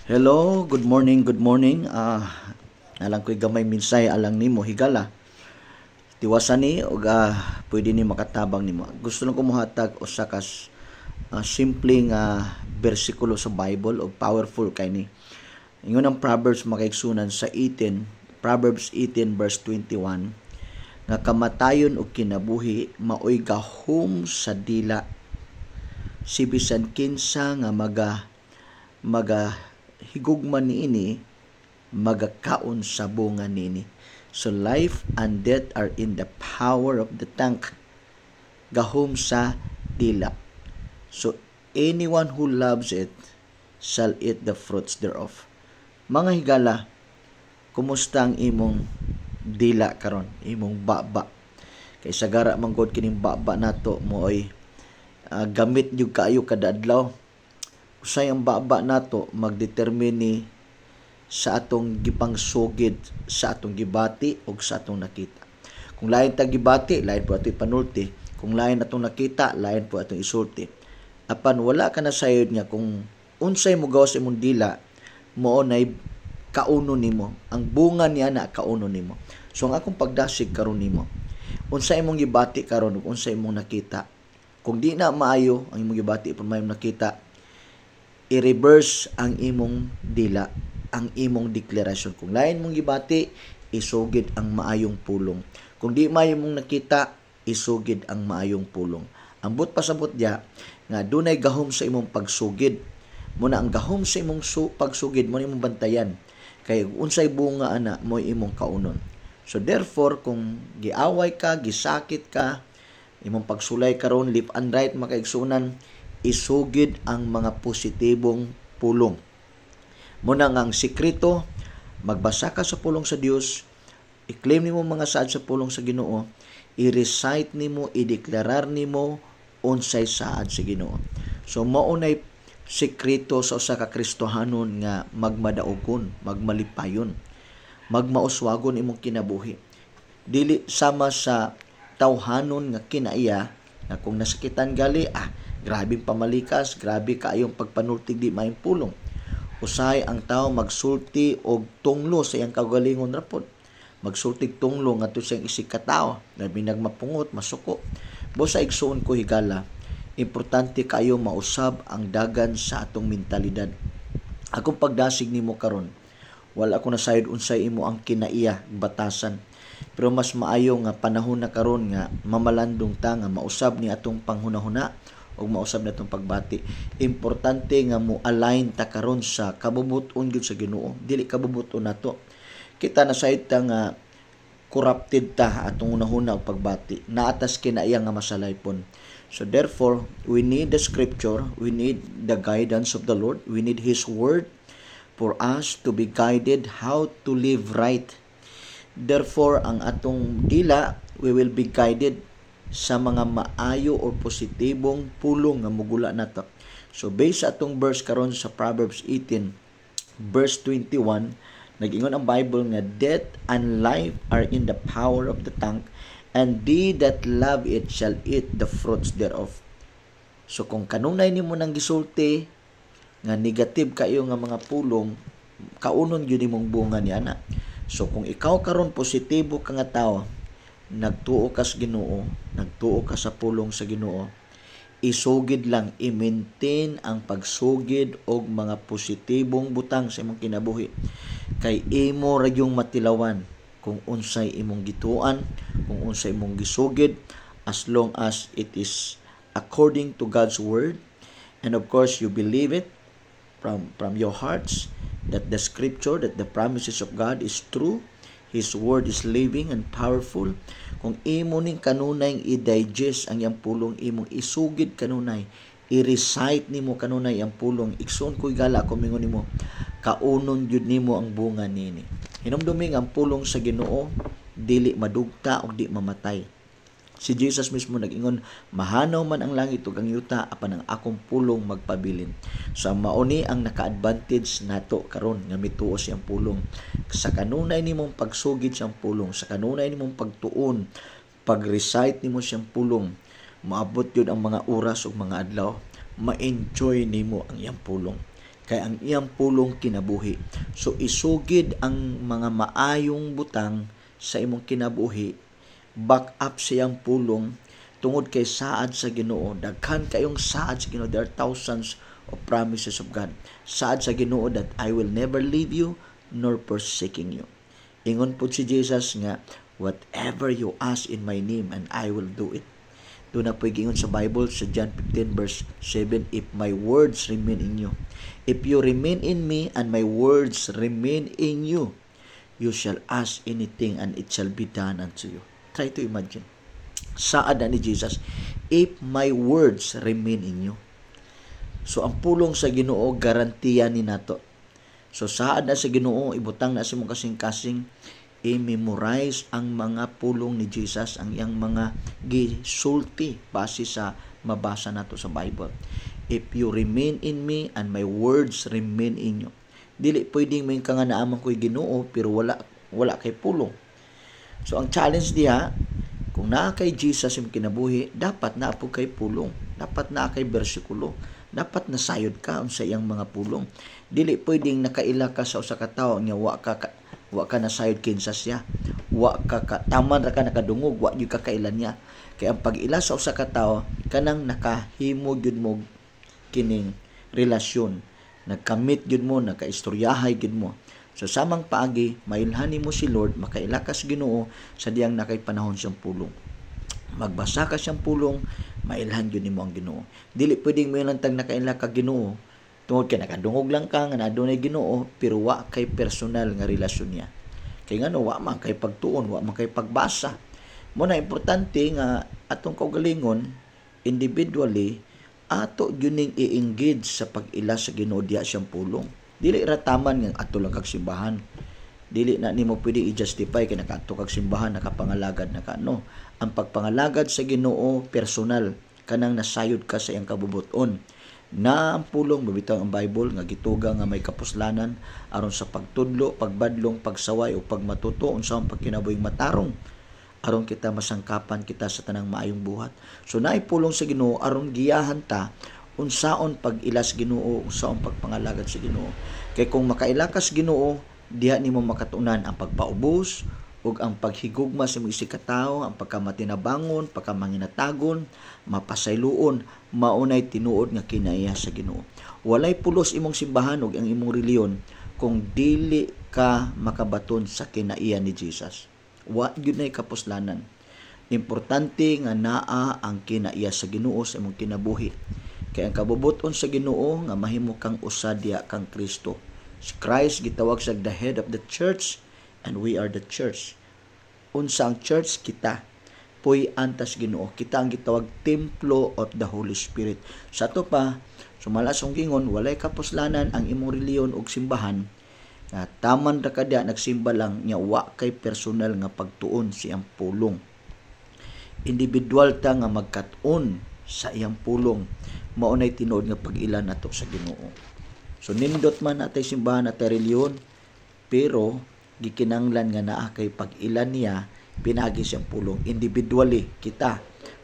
Hello, good morning, good morning. Alang ko'y gamay minsay alang nimo, higala. Tiwasan ni og pwede ni makatabang nimo. Gusto lang ko mohatag usa ka simple nga bersikulo sa Bible og powerful kay ni. Ingon ang Proverbs, mga kaigsunan, sa 18, Proverbs 18 verse 21 nga kamatayon ug kinabuhi maoy gahom sa dila. Si bisan kinsa nga maga maga higugma niini, magakaon sa bunga niini. So life and death are in the power of the tongue. Gahom sa dila. So anyone who loves it shall eat the fruits thereof. Mga higala, kumusta ang imong dila karon, imong baba? Kay sagara man gud kining baba nato mooy gamit gyud kaayo kada adlaw. Usay ang baba nato magdetermine ni sa atong gipangsugid, sa atong gibati ug sa atong nakita. Kung lain ta gibati, lain po ato ipanulti. Kung lain atong nakita, lain po atong isulti. Apan wala ka na sayod nga kung unsay mo gawas imong dila, mao nay kauno nimo. Ang bunga niya na kauno nimo. So ang akong pagdasig karon nimo, unsa imong gibati karon ug unsa imong nakita. Kung di na maayo ang imong gibati ug maayong nakita, i-reverse ang imong dila, ang imong deklarasyon. Kung lain mong gibati, isugid ang maayong pulong. Kung di maayo mong nakita, isugid ang maayong pulong. Ambot pasabot diya nga dunay gahom sa imong pagsugid. Muna ang gahom sa imong pagsugid mo imong bantayan. Kay unsay bunga ana mo imong kaunon. So therefore, kung giaway ka, gisakit ka, imong pagsulay karon left and right, makaigsunan, isugid ang mga positibong pulong. Muna nga ang sikreto, magbasa ka sa pulong sa Dios, i-claim nimo mga saad sa pulong sa Ginoo, i-recite nimo, i-deklarar nimo unsay saad sa Ginoo. So mao nay sikreto sa usa ka Kristohanon nga magmadaugon, magmalipayon, magmauswagon imong kinabuhi. Dili sama sa tawhanon nga kinaiya nga kung nasakitan gali, grabe pamalikas, grabe kaayong pagpanultig di maayong pulong. Usahay ang tao magsulti og tunglo sa iyang kaugalingon ra pod. Magsultig tunglo ngadto sa iyang isig katao, labi nagmapungot, masuko. Busa igsuon ko, higala, importante kayo mausab ang dagan sa atong mentalidad. Akong pagdasig nimo karon, wala ko nasayod unsay imo ang kinaiya batasan. Pero mas maayo nga panahon na karon nga mamalandong ta nga mausab ni atong panghunahuna ug mausab na atong pagbati. Importante nga mo align ta karon sa kabubut-on gyud sa Ginoo, dili kabubut-on nato. Kita na sayod ta nga corrupted ta atong hunahuna ug pagbati. Naatas kinaiya nga masalaypon. So therefore, we need the scripture, we need the guidance of the Lord, we need His word for us to be guided how to live right. Therefore, ang atong dila, we will be guided sa mga maayo or positibong pulong nga mugula nato. So based sa atong verse karon sa Proverbs 18 verse 21, nag-ingon ang Bible nga death and life are in the power of the tongue, and they that love it shall eat the fruits thereof. So kung kanunay nimo nang gisulti nga negative kayo nga mga pulong, kaunon gyud nimong bunga niya na. So kung ikaw karon positibo ka nga tawo, nagtuo ka sa Ginoo, nagtuo ka sa pulong sa Ginoo, isugid lang, i-maintain ang pagsugid og mga positibong butang sa imong kinabuhi. Kay imo ra yung matilawan kung unsay imong gituan, kung unsay imong gisugid, as long as it is according to God's word, and of course you believe it from your hearts that the scripture, that the promises of God is true. His word is living and powerful. Kung imo ning kanunay i-digest ang iyang pulong, imong isugid kanunay, i-recite nimo kanunay ang pulong, igsoon ko, higala, ako mingon nimo, kaunon gyud nimo ang bunga nini. Hinumdumi ang pulong sa Ginoo dili madugta og di mamatay. Si Jesus mismo nag-ingon, "Mahanaw man ang langit ug ang yuta, apan ang akong pulong magpabilin." So ang mauni ang naka-advantage nato karon nga mituo siyang pulong. Sa kanunay nimong pagsugid siyang pulong, sa kanunay nimong pagtuon, pag-recite nimo siyang pulong, maabot yun ang mga oras ug mga adlaw, ma-enjoy nimo ang iyang pulong. Kay ang iyang pulong kinabuhi. So isugid ang mga maayong butang sa imong kinabuhi, back up sa iyang pulong, tungod kay saad sa Ginoo, daghan kayong saad sa Ginoo. There are thousands of promises of God. Saad sa Ginoo that "I will never leave you nor forsaking you." Ingon po si Jesus nga, "Whatever you ask in my name and I will do it." Doon na po giingon sa Bible sa John 15 verse 7, "If my words remain in you." "If you remain in me and my words remain in you, you shall ask anything and it shall be done unto you." Try to imagine. Saad na ni Jesus, "If my words remain in you." So ang pulong sa Ginoo, garantiya ni nato. So saad na sa Ginoo, ibutang na sa imong kasing-kasing, i-memorize ang mga pulong ni Jesus, ang iyang mga gisulti base sa mabasa nato sa Bible. "If you remain in me and my words remain in you." Dili pwedeng may ka nga naaman ko'y Ginoo pero wala kay pulong. So ang challenge diha, kung naa kay Jesus imong kinabuhi, dapat naa po kay pulong, dapat naa kay bersikulo, dapat nasayod ka unsa iyang mga pulong. Dili pwedeng nakaila ka sa usa ka tawo nga wa ka nasayod kinsa siya. Wa ka, taman ra ka nakadungog, wa gyud ka kaila niya. Kay ang pag-ila sa usa ka tawo, kanang nakahimo gyud mo kining relasyon. Nagkamit gyud mo, nakaistoryahay gyud mo. So samang paagi, mailhan nimo si Lord, makaila ka sa Ginoo sa diyang nakay panahon siyang pulong. Magbasa ka siyang pulong, mailhan gyud nimo ang Ginoo. Dili pwedeng mo lang tag nakaila ka Ginoo tungod kay nakadungog lang ka nga adunay Ginoo pero wa kay personal nga relasyon niya. Kay ngano? Wa man kay pagtuon, wa man kay pagbasa. Mo na importante nga atong kaugalingon individually, ato gyud ning i-engage sa pag-ila sa Ginoo diha siyang pulong. Dili ra taman nga ato lang kag simbahan. Dili na nimo pwede i-justify kay nakaadto kag simbahan, nakapangalagad na ka. No. Ang pagpangalagad sa Ginoo personal, kanang nasayod ka sa iyang kabubuton na ang pulong. Mabitaw ang Bible nga gituga nga may kapuslanan aron sa pagtudlo, pagbadlong, pagsaway o pagmatuto unsa ang pagkinabuhing matarong aron kita masangkapan kita sa tanang maayong buhat. So naay pulong sa Ginoo aron giyahan ta unsaon pag-ila sa Ginoo, unsaon pagpangalagad sa Ginoo. Kay kung makaila ka sa Ginoo, diha nimo makatunan ang pagpaubos ug ang paghigugma sa imong isig katawo, ang pagkamatinabangon, pagkamanginatagon, mapasayloon, maunay tinuod nga kinaiya sa Ginoo. Walay pulos imong simbahan ug ang imong reliyon kung dili ka makabaton sa kinaiya ni Jesus. Wa gyud nay kapuslanan. Importante nga naa ang kinaiya sa Ginoo sa imong kinabuhi. Kay ang kabubuton sa Ginoo nga mahimo kang usa diha kang Kristo. Si Christ gitawag sa the head of the church and we are the church. Unsa ang church? Kita. Puy antas Ginoo. Kita ang gitawag templo of the Holy Spirit. Sa ato pa, sumala sa gingon, walay kapuslanan ang imong reliyon ug simbahan nga taman ra ka diha, nagsimba lang nya wa kay personal nga pagtuon sa iyang pulong. Individual ta nga magkat-on sa iyang pulong, mao nay tinuod nga pag-ila nato sa Ginoo. So nindot man natay simbahan, natay reliyon, pero gikinanglan nga naa kay pag-ila niya pinagi siyang pulong. Individually kita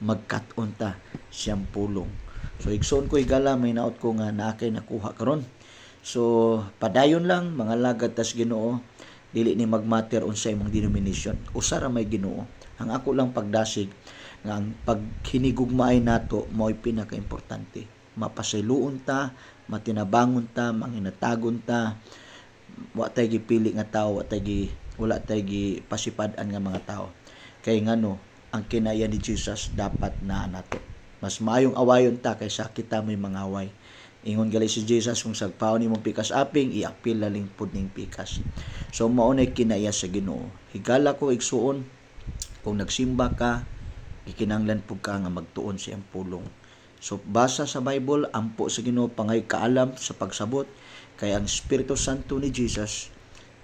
magkat-on ta siyang pulong. So igsoon ko higala, may naot ko nga naa kay nakuha karon. So padayon lang mga lagad tas Ginoo, dili ni magmatter unsa imong denomination. Usa ra may Ginoo. Ang ako lang pagdasig nga ang paghinigugmaay nato mao'y pinakaimportante. Mapasayloon ta, matinabangon ta, manginatagon ta, wa tay gipili nga tao, wala tay gipasipad-an nga mga tao. Kay ngano, ang kinaya ni Jesus dapat naa nato. Mas maayong awayon ta kaysa kita may mangaway. Ingon gali si Jesus, kung sagpaon nimong pikas aping, iapil laling pud ning pikas. So mao nay kinaya sa Ginoo. Higala ko igsuon, kung nagsimba ka, gikinanglan pud ka nga magtuon sa iyang pulong. So basa sa Bible, ampo sa Ginoo pangay kaalam sa pagsabot, kay ang Espiritu Santo ni Jesus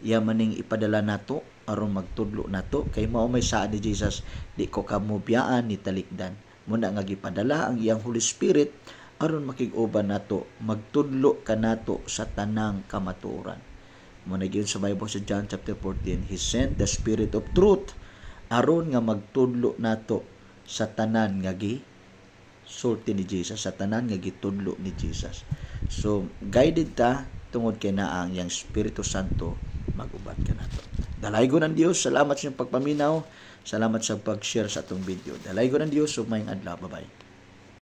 iya maning ipadala nato aron magtudlo nato, kay mao may saad ni Jesus, "Di ko kamo biyaan ni talikdan." Muna nga gipadala ang iyang Holy Spirit aron makig-uban nato, magtudlo kanato sa tanang kamatuoran. Mo na gyud sa Bible sa John chapter 14, "He sent the Spirit of Truth" aron nga magtudlo nato sa tanan nga gi sulti ni Jesus, sa tanan nga gitudlo ni Jesus. So guided ta tungod kay naa ang iyang Espiritu Santo mag-uban kanato. Dalaygon ang Dios. Salamat sa inyong pagpaminaw. Salamat sa pag-share sa atong video. Dalaygon ang Dios ug maayong adlaw. Bye-bye.